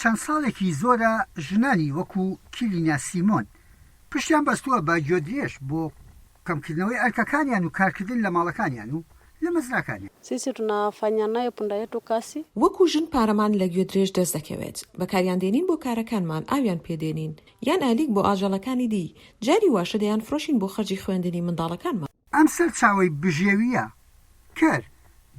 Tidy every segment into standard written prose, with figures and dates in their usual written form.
چەند ساڵێکی زۆرە ژنانی وەکو کیلینا سیمۆن پشتیان بەستووە بە گوێدرێژ بۆ کەمکردنەوەی ئەرکەکانیان و کارکردن لە ماڵەکانیان و لە مەزراکانیان. Sisi tunafanya nayo punda yetu kazi. وەکو ژن پارەمان لە گوێدرێژ دەست دەکەوێت، بەکاریان دێنین بۆ کارەکانمان، ئاویان پێ دێنین، یان ئالیک بۆ ئاژەڵەکانی دی، جاری واشە دەیانفرۆشین بۆ خەرجی خوێندنی منداڵەکانمان. ئەم سەرچاوەی بژێوییە کەر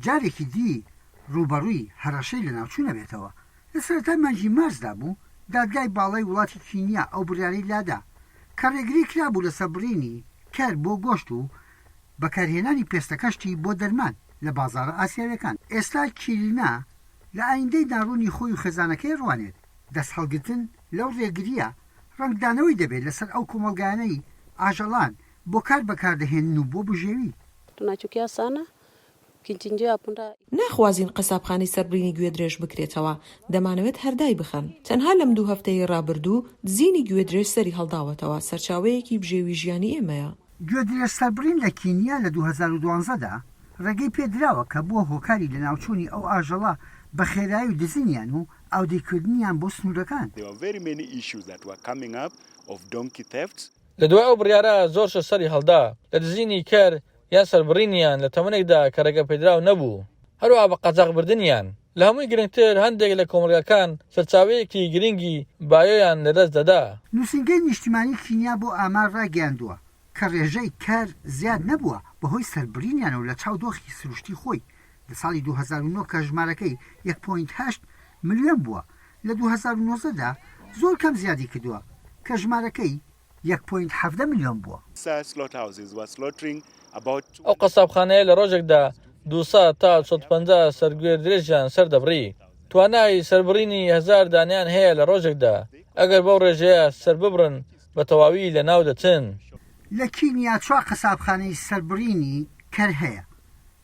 جارێکی دی ڕووبەڕووی هەڕەشەی لەناوچوون ئەبێتەوە. لە سەرەتای مانگی مارسدا بوو دادگای باڵای وڵاتی کینیا ئەو بڕیارەی لادا کە ڕێگری کرابوو لە سەربڕینی کەر بۆ گۆشت و بەکارهێنانی پێستەکەشتی بۆ دەرمان لە بازاڕە ئاسیاویەکان. ئێستا کیلینا لە ئایندەی ناڕوونی خۆی و خێزانەکەی ڕوانێت، دەستهەڵگرتن لەو ڕێگرییە ڕەنگدانەوەی دەبێت لەسەر ئەو کۆمەڵگایانەی ئاژەڵان بۆ کار بەکاردەهێنن و بۆ بژێوی. Tunachukia sana kichinjio ya punda. ناخوازین قەسابخانەی سەربڕینی گوێدرێژ بکرێتەوە، دەمانەوێت هەر دایبخەن. تەنها لەم دوو هەفتەیەی ڕابردوو دزینی گوێدرێژ سەری هەڵداوەتەوە، سەرچاوەیەکی بژێوی ژیانی ئێمەیە. گوێدرێژ سەربڕین لە کینیا لە 2012 دا ڕێگەی پێ دراوە کە بووە هۆکاری لەناوچوونی ئەو ئاژەڵە بە خێرایی و دزینیان و ئاودیرکردنیان بۆ سنوورەکان. لە دوای ئەو بڕیارە زۆر شت سەری هەڵدا، لە دزینی کەر یان سەربڕینیان لە تەمەنێکدا کە ڕێگەپێدراو نەبوو، هەروەها بە قاچاخ بردنیان. لە هەمووی گرنگتر هەندێک لە کۆمەڵگاکان سەرچاوەیەکی گرنگی بایۆیان لەدەست دەدا. نووسینگەی نیشتیمانی کینیا بۆ ئامار ڕایگەیاندووە کە ڕێژەی کەر زیاد نەبووە بەهۆی سەربڕینیانەوە لە چاو دۆخی سروشتی خۆی لە ساڵی 2009 کە ژمارەکەی یەک point هەشت ملیۆن بووە لە 2019 دا زۆر کەم زیادی کردووە کە ژمارەکەی یەک point 17 ملیۆن بووە. ئەو قەسابخانەیە لە ڕۆژێکدا 200 تا 250 سەر گوێدرێژیان سەردەبڕی. توانای سەربڕینی هەزار دانەیان هەیە لە ڕۆژێکدا، ئەگەر بەو ڕێژەیە سەرببڕن بە تەواوی لەناو دەچن. لە کینیا چوار قەسابخانەی سەربڕینی کەر هەیە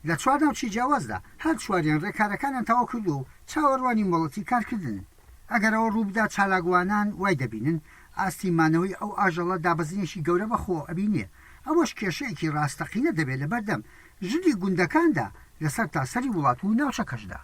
لە چوار ناوچەی جیاوازدا، هەر چواریان ڕێکارەکانیان تەواو کردووە و چاوەڕوانی مۆڵەتی کارکردنن. ئەگەر ئەوە ڕووبدات چالاکوانان وای دەبینن ئاستی مانەوەی ئەو ئاژەڵە دابەزینێکی گەورە بەخۆوە ئەبینێ، ئەوەش کێشەیەکی ڕاستەقینە دەبێت لەبەردەم ژنی گوندەکاندا لە سەرتاسەری وڵات و ناوچەکەشدا.